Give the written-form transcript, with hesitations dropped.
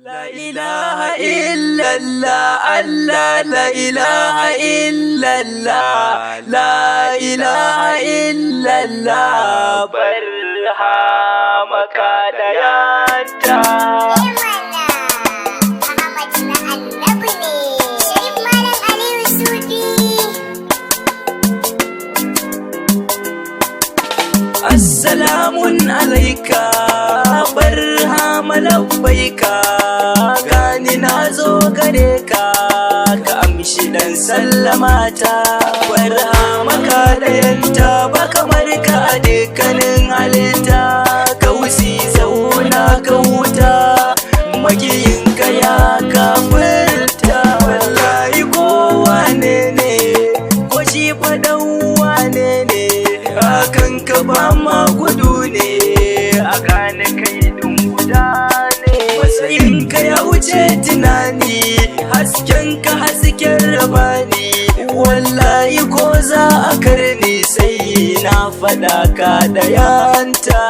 La ilaha illallah, Allah, la ilaha illallah, la ilaha illallah, barhama ka da yanta. Imana Ahmad na annabi ne. Sharif Malam Aliyu Sufi. Assalamun alaika, barhama labbaika, gani na zo gare ka, ka amshi dan sallamata. Barhama ka dayanta, ba kamar ka a dukkanin halitta, ka wusi zauna ka huta, makiyinka ya kafirta. Wallahi ko wane ne, ko shi faɗan wane ne, hakan ka ba ma gudu ne, a gane kai ɗin guda ne. Matsayinka ya wuce tunani, hasken ka hasken rabani, wallahi ko za a karni sai na faɗa ka ɗayanta.